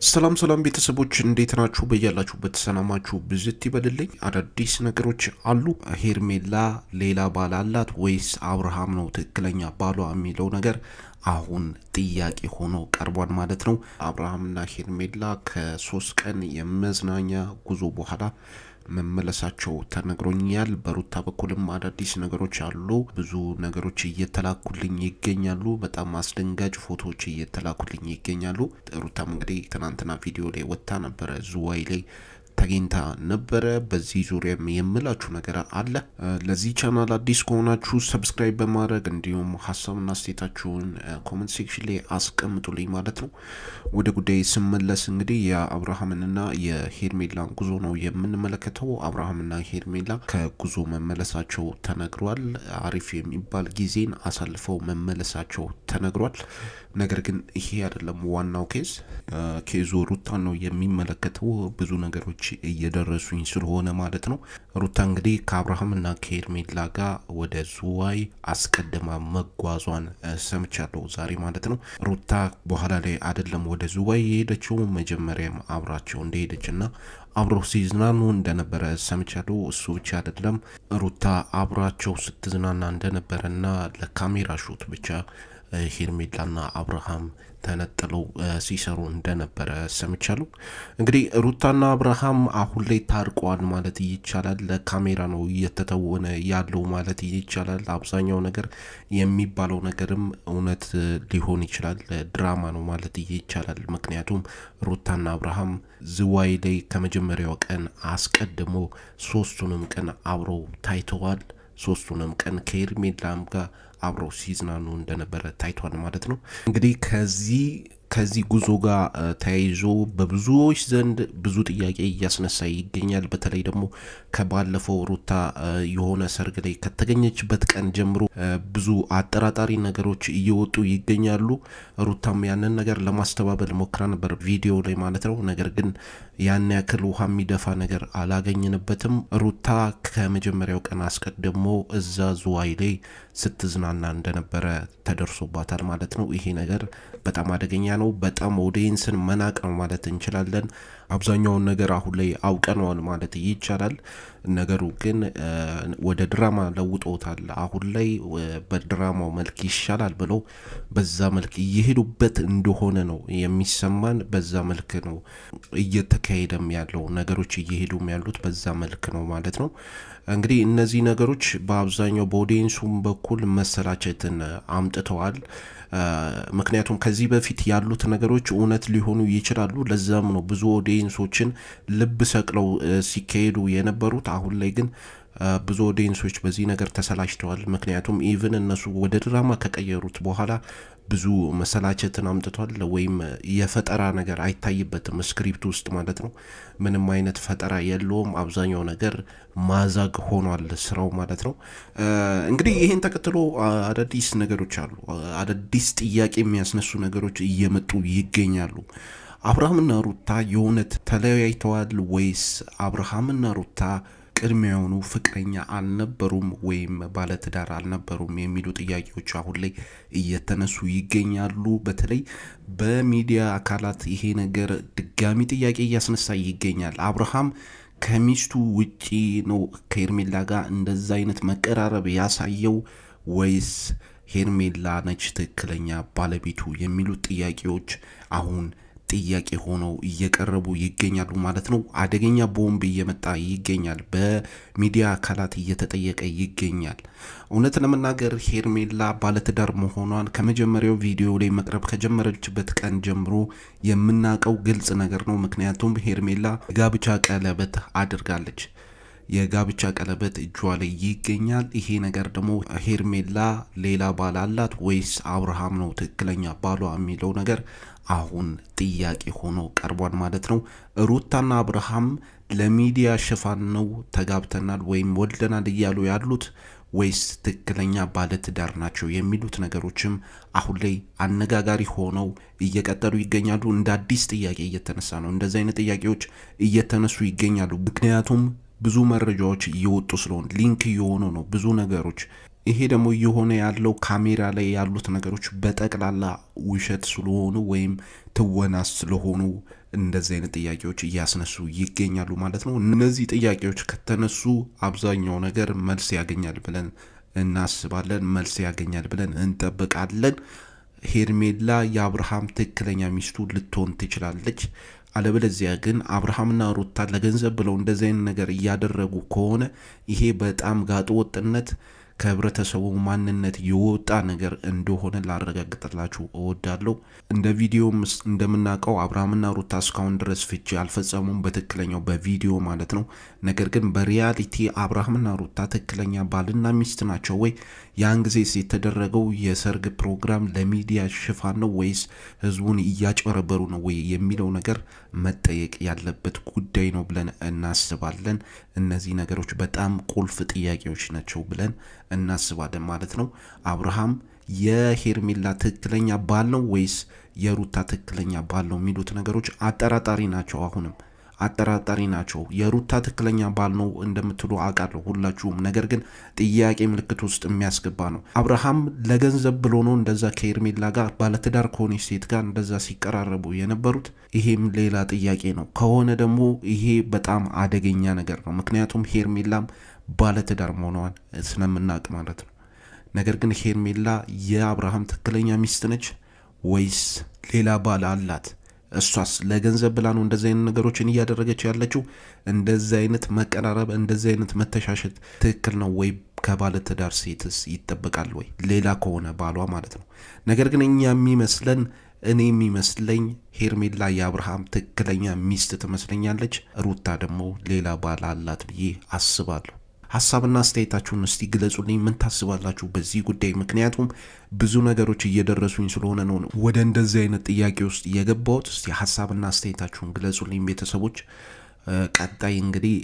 ሰላም ሰላም ቤተሰቦች እንዴት ናችሁ? በያላችሁበት ሰላማችሁ ብዝት ይበልልኝ። አዳዲስ ነገሮች አሉ። ሄርሜላ ሌላ ባል አላት ወይስ አብርሃም ነው ትክክለኛ ባሏ የሚለው ነገር አሁን ጥያቄ ሆኖ ቀርቧል ማለት ነው። አብርሃምና ሄርሜላ ከ3 ቀን የመዝናኛ ጉዞ በኋላ መመለሳቸው ተነግሮኛል። በሩታ በኩልም አዳዲስ ነገሮች አሉ። ብዙ ነገሮች እየተላኩልኝ ይገኛሉ። በጣም አስደንጋጭ ፎቶዎች እየተላኩልኝ ይገኛሉ። ሩታም እንግዲህ ትናንትና ቪዲዮ ላይ ወጥታ ነበረ፣ ዝዋይ ላይ ተገኝታ ነበረ። በዚህ ዙሪያም የምላችሁ ነገር አለ። ለዚህ ቻናል አዲስ ከሆናችሁ subscribe በማድረግ እንዲሁም ሀሳብና አስተያየታችሁን comment section ላይ አስቀምጡልኝ ማለት ነው። ወደ ጉዳይ ስመለስ እንግዲህ የአብርሃምንና የሄርሜላን ጉዞ ነው የምንመለከተው። አብርሃምና ሄርሜላ ከጉዞ መመለሳቸው ተነግሯል። አሪፍ የሚባል ጊዜን አሳልፈው መመለሳቸው ተነግሯል። ነገር ግን ይሄ አይደለም ዋናው case። Case ኡ ሩታን ነው የሚመለከተው። ብዙ ነገሮች እየደረሱኝ ስለሆነ ማለት ነው። ሩታ እንግዲህ ከአብርሃምና ከሄርሜላ ጋር ወደ ዝዋይ አስቀድማ መጓዟን ሰምቻለሁ ዛሬ ማለት ነው። ሩታ በኋላ ላይ አይደለም ወደ ዝዋይ የሄደችው፣ መጀመሪያም አብራቸው እንደሄደችና አብረው ሲዝናኑ እንደነበረ ሰምቻለሁ። እሱ ብቻ አይደለም፣ ሩታ አብራቸው ስትዝናና እንደነበረና ለካሜራ ሹት ብቻ ሄርሜላና አብርሃም ተነጥለው ሲሰሩ እንደነበረ ሰምቻለሁ። እንግዲህ ሩታና አብርሃም አሁን ላይ ታርቀዋል ማለት ይቻላል። ለካሜራ ነው እየተተወነ ያለው ማለት ይቻላል። አብዛኛው ነገር የሚባለው ነገርም እውነት ሊሆን ይችላል፣ ድራማ ነው ማለት ይቻላል። ምክንያቱም ሩታና አብርሃም ዝዋይ ላይ ከመጀመሪያው ቀን አስቀድሞ 3ቱንም ቀን አብረው ታይተዋል። 3ቱንም ቀን ከሄርሜላም ጋር አብረው ሲዝናኑ እንደነበረ ታይቷል ማለት ነው። እንግዲህ ከዚህ ጉዞ ጋር ተያይዞ በብዙዎች ዘንድ ብዙ ጥያቄ እያስነሳ ይገኛል። በተለይ ደግሞ ከባለፈው ሩታ የሆነ ሰርግ ላይ ከተገኘችበት ቀን ጀምሮ ብዙ አጠራጣሪ ነገሮች እየወጡ ይገኛሉ። ሩታም ያንን ነገር ለማስተባበል ሞክራ ነበር ቪዲዮ ላይ ማለት ነው። ነገር ግን ያን ያክል ውሃ የሚደፋ ነገር አላገኘንበትም። ሩታ ከመጀመሪያው ቀን አስቀድሞ እዛ ዝዋይ ላይ ስትዝናና እንደነበረ ተደርሶባታል ማለት ነው። ይሄ ነገር በጣም አደገኛ ነው። በጣም ኦዲየንስን መናቅ ነው ማለት እንችላለን። አብዛኛውን ነገር አሁን ላይ አውቀነዋል ማለት ይቻላል። ነገሩ ግን ወደ ድራማ ለውጦታል። አሁን ላይ በድራማው መልክ ይሻላል ብለው በዛ መልክ እየሄዱበት እንደሆነ ነው የሚሰማን። በዛ መልክ ነው እየተካሄደም ያለው፣ ነገሮች እየሄዱም ያሉት በዛ መልክ ነው ማለት ነው። እንግዲህ እነዚህ ነገሮች በአብዛኛው በኦዲየንሱም በኩል መሰላቸትን አምጥተዋል። ምክንያቱም ከዚህ በፊት ያሉት ነገሮች እውነት ሊሆኑ ይችላሉ። ለዛም ነው ብዙ audience ኦችን ልብ ሰቅለው ሲካሄዱ የነበሩት። አሁን ላይ ግን ብዙ audience ኦች በዚህ ነገር ተሰላችተዋል። ምክንያቱም even እነሱ ወደ ድራማ ከቀየሩት በኋላ ብዙ መሰላቸትን አምጥቷል። ወይም የፈጠራ ነገር አይታይበትም script ውስጥ ማለት ነው። ምንም አይነት ፈጠራ የለውም። አብዛኛው ነገር ማዛግ ሆኗል ስራው ማለት ነው። እንግዲህ ይህን ተከትሎ አዳዲስ ነገሮች አሉ። አዳዲስ ጥያቄ የሚያስነሱ ነገሮች እየመጡ ይገኛሉ። አብርሃምና ሩታ የእውነት ተለያይተዋል ወይስ አብርሃምና ሩታ ቅድሚያውኑ ፍቅረኛ አልነበሩም ወይም ባለትዳር አልነበሩም የሚሉ ጥያቄዎች አሁን ላይ እየተነሱ ይገኛሉ። በተለይ በሚዲያ አካላት ይሄ ነገር ድጋሚ ጥያቄ እያስነሳ ይገኛል። አብርሃም ከሚስቱ ውጪ ነው ከሄርሜላ ጋር እንደዛ አይነት መቀራረብ ያሳየው ወይስ ሄርሜላ ነች ትክክለኛ ባለቤቱ የሚሉት ጥያቄዎች አሁን ጥያቄ ሆነው እየቀረቡ ይገኛሉ ማለት ነው። አደገኛ ቦምብ እየመጣ ይገኛል። በሚዲያ አካላት እየተጠየቀ ይገኛል። እውነት ለመናገር ሄርሜላ ባለትዳር መሆኗን ከመጀመሪያው ቪዲዮ ላይ መቅረብ ከጀመረችበት ቀን ጀምሮ የምናውቀው ግልጽ ነገር ነው። ምክንያቱም ሄርሜላ ጋብቻ ቀለበት አድርጋለች። የጋብቻ ቀለበት እጇ ላይ ይገኛል። ይሄ ነገር ደግሞ ሄርሜላ ሌላ ባል አላት ወይስ አብርሃም ነው ትክክለኛ ባሏ የሚለው ነገር አሁን ጥያቄ ሆኖ ቀርቧል ማለት ነው። ሩታና አብርሃም ለሚዲያ ሽፋን ነው ተጋብተናል ወይም ወልደናል እያሉ ያሉት ወይስ ትክክለኛ ባለትዳር ናቸው የሚሉት ነገሮችም አሁን ላይ አነጋጋሪ ሆነው እየቀጠሉ ይገኛሉ። እንደ አዲስ ጥያቄ እየተነሳ ነው። እንደዚህ አይነት ጥያቄዎች እየተነሱ ይገኛሉ። ምክንያቱም ብዙ መረጃዎች እየወጡ ስለሆነ link እየሆኑ ነው ብዙ ነገሮች። ይሄ ደግሞ እየሆነ ያለው ካሜራ ላይ ያሉት ነገሮች በጠቅላላ ውሸት ስለሆኑ ወይም ትወና ስለሆኑ እንደዚህ አይነት ጥያቄዎች እያስነሱ ይገኛሉ ማለት ነው። እነዚህ ጥያቄዎች ከተነሱ አብዛኛው ነገር መልስ ያገኛል ብለን እናስባለን፣ መልስ ያገኛል ብለን እንጠብቃለን። ሄርሜላ የአብርሃም ትክክለኛ ሚስቱ ልትሆን ትችላለች። አለበለዚያ ግን አብርሃምና ሩታ ለገንዘብ ብለው እንደዚህ አይነት ነገር እያደረጉ ከሆነ ይሄ በጣም ጋጠወጥነት ከህብረተሰቡ ማንነት የወጣ ነገር እንደሆነ ላረጋግጥላችሁ እወዳለሁ። እንደ ቪዲዮም እንደምናውቀው አብርሃምና ሩታ እስካሁን ድረስ ፍቺ አልፈጸሙም፣ በትክክለኛው በቪዲዮ ማለት ነው። ነገር ግን በ reality አብርሃምና ሩታ ትክክለኛ ባልና ሚስት ናቸው ወይ? ያን ጊዜስ የተደረገው የሰርግ ፕሮግራም ለሚዲያ ሽፋን ነው ወይስ ህዝቡን እያጭበረበሩ ነው ወይ የሚለው ነገር መጠየቅ ያለበት ጉዳይ ነው ብለን እናስባለን። እነዚህ ነገሮች በጣም ቁልፍ ጥያቄዎች ናቸው ብለን እናስባለን ማለት ነው። አብርሃም የሄርሜላ ትክክለኛ ባል ነው ወይስ የሩታ ትክክለኛ ባል ነው የሚሉት ነገሮች አጠራጣሪ ናቸው። አሁንም አጠራጣሪ ናቸው። የሩታ ትክክለኛ ባል ነው እንደምትሉ አውቃለሁ ሁላችሁም። ነገር ግን ጥያቄ ምልክት ውስጥ የሚያስገባ ነው። አብርሃም ለገንዘብ ብሎ ነው እንደዛ ከሄርሜላ ጋር ባለትዳር ከሆነች ሴት ጋር እንደዛ ሲቀራረቡ የነበሩት። ይሄም ሌላ ጥያቄ ነው። ከሆነ ደግሞ ይሄ በጣም አደገኛ ነገር ነው። ምክንያቱም ሄርሜላም ባለትዳር መሆኗን ስለምናውቅ ማለት ነው። ነገር ግን ሄርሜላ የአብርሃም ትክክለኛ ሚስት ነች ወይስ ሌላ ባል አላት? እሷስ ለገንዘብ ብላ ነው እንደዚህ አይነት ነገሮችን እያደረገች ያለችው? እንደዚህ አይነት መቀራረብ፣ እንደዚህ አይነት መተሻሸት ትክክል ነው ወይ? ከባለትዳር ሴትስ ይጠበቃል ወይ? ሌላ ከሆነ ባሏ ማለት ነው። ነገር ግን እኛ የሚመስለን እኔ የሚመስለኝ ሄርሜላ የአብርሃም ትክክለኛ ሚስት ትመስለኛለች። ሩታ ደግሞ ሌላ ባል አላት ብዬ አስባለሁ። ሀሳብና አስተያየታችሁን እስቲ ግለጹልኝ። ምን ታስባላችሁ በዚህ ጉዳይ? ምክንያቱም ብዙ ነገሮች እየደረሱኝ ስለሆነ ነው ወደ እንደዚህ አይነት ጥያቄ ውስጥ የገባሁት። እስቲ ሀሳብና አስተያየታችሁን ግለጹልኝ ቤተሰቦች። ቀጣይ እንግዲህ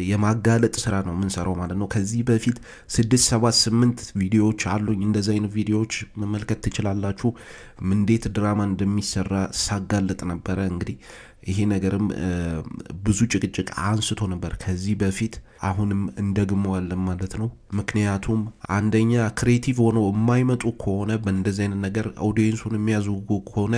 የማጋለጥ ስራ ነው የምንሰራው ማለት ነው። ከዚህ በፊት 6፣ 7፣ 8 ቪዲዮዎች አሉኝ። እንደዚህ አይነት ቪዲዮዎች መመልከት ትችላላችሁ። እንዴት ድራማ እንደሚሰራ ሳጋለጥ ነበረ። እንግዲህ ይሄ ነገርም ብዙ ጭቅጭቅ አንስቶ ነበር ከዚህ በፊት። አሁንም እንደግመዋለን ማለት ነው። ምክንያቱም አንደኛ creative ሆነው የማይመጡ ከሆነ፣ በእንደዚህ አይነት ነገር audience ኡን የሚያዝጉ ከሆነ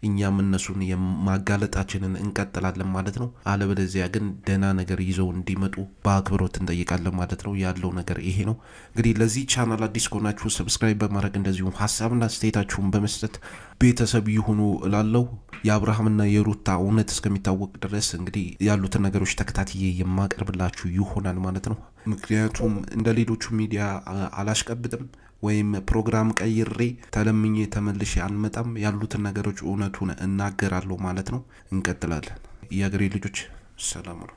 እኛም እነሱን የማጋለጣችንን እንቀጥላለን ማለት ነው። አለበለዚያ ግን ደህና ነገር ይዘው እንዲመጡ በአክብሮት እንጠይቃለን ማለት ነው። ያለው ነገር ይሄ ነው። እንግዲህ ለዚህ ቻናል አዲስ ከሆናችሁ subscribe በማድረግ እንደዚሁም ሀሳብና አስተያየታችሁን በመስጠት ቤተሰብ ይሁኑ እላለሁ። የአብርሃምና የሩታ እውነት እስከሚታወቅ ድረስ እንግዲህ ያሉትን ነገሮች ተከታትዬ የማቀርብላችሁ ይሆናል ማለት ነው። ምክንያቱም እንደ ሌሎቹ ሚዲያ አላሽቀብጥም ወይም ፕሮግራም ቀይሬ ተለምኜ ተመልሼ አልመጣም። ያሉትን ነገሮች እውነቱን እናገራለሁ ማለት ነው። እንቀጥላለን። የአገሬ ልጆች ሰላም ነው።